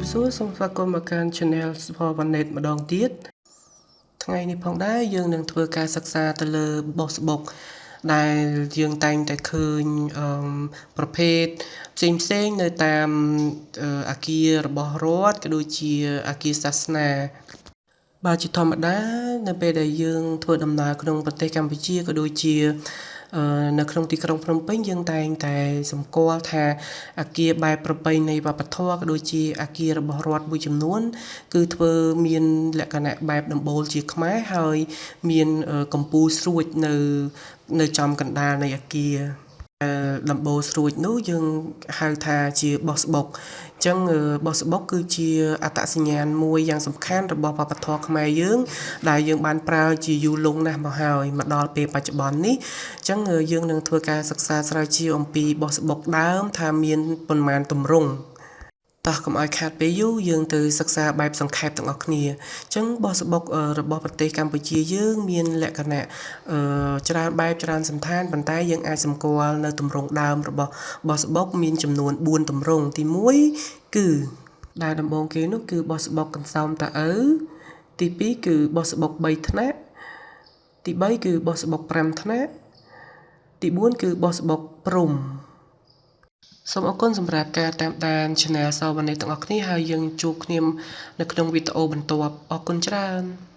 រាបសួរសូមស្វាគមន៍មកកាន់ Channel វ៉ាណេតម្ដងទៀតថ្ងៃនេះផងដែរយើងនឹងធ្វើការសិក្សាទៅលើបុស្បុកដែលយើងតែងតែឃើញអឺប្រភេទផ្សេងផ្សេងនៅតាមអាគាររបស់រដ្ឋក៏ដូចជាអាគារសាសនាបាទជាធម្មតានៅពេលដែលយើងធ្វើដំណើរក្នុងប្រទេសកម្ពុជាក៏ដូចជានៅក្នុងទីក្រុងភ្នំពេញយើងតែងតែសម្គាល់ថាអាគារបែបប្រពៃណីវប្បធម៌ក៏ដូចជាអាគាររបស់រដ្ឋមួយចំនួនគឺធ្វើមានលក្ខណៈបែបដំបូលជាខ្មែរហើយមានកំពូលស្រួចនៅនៅចំកណ្ដាលនៃអាគារដំបូលស្រួចនោះយើងហៅថាជាបុស្បុកអញ្ចឹងបុស្បុកគឺជាអត្តសញ្ញាណមួយយ៉ាងសំខាន់របស់វប្បធម៌ខ្មែរយើងដែលយើងបានប្រើជាយូរលង់ណាស់មកហើយមកដល់ពេលបច្ចុប្បន្ននេះអញ្ចឹងយើងនឹងធ្វើការសិក្សាស្រាវជ្រាវអំពីបុស្បុកដើមថាមានប៉ុន្មានទម្រង់តោះកុំឲ្យខាតពេលយូរយើងទៅសិក្សាបែបសង្ខេបទាំងអស់គ្នាអញ្ចឹងបុស្បុករបស់ប្រទេសកម្ពុជាយើងមានលក្ខណៈច្រើនបែបច្រើនសន្តានប៉ុន្តែយើងអាចសម្គាល់នៅទម្រង់ដើមរបស់បុស្បុកមានចំនួន4ទម្រង់ទី1គឺដែលដំបូងគេនោះគឺបុស្បុកកន្សោមតាឪទី2គឺបុស្បុក3ថ្នាក់ទី3គឺបុស្បុក5ថ្នាក់ទី4គឺបុស្បុកព្រំសូមអរគុណសម្រាប់ការតាមដាន Channel សវណ្ណីទាំងអស់គ្នាហើយយើងជួបគ្នានៅក្នុងវីដេអូបន្ទាប់អរគុណច្រើន។